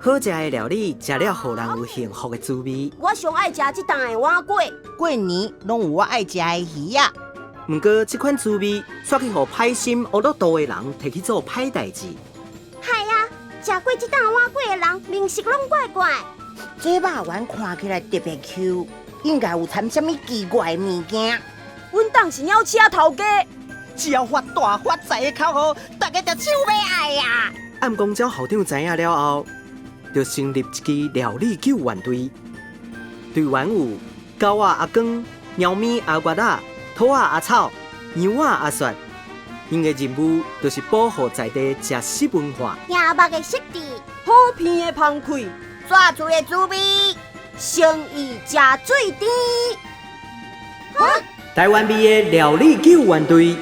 好食的料理，食了予人有幸福的滋味。我上愛食這檔的碗粿。過年攏有我愛食的魚仔。毋過，這款滋味煞去予歹心惡毒的人提去做歹代誌。係啊，食過這檔碗粿的人，面色攏怪怪。這肉丸看起來特別 Q，應該有摻啥物奇怪的物件。阮董是鳥鼠仔頭家。只要發大發財的口號，大家就搶欲愛啊！暗公鳥校長知影了後，就成立一支料理救援隊。隊員有狗仔阿光、貓咪阿月仔、兔仔阿草、羊仔阿雪。𪜶的任務就是保護在地食食文化。贏目的色致，好鼻的芳氣，煞喙的滋味，誠意誠水甜。台灣味的料理救援隊。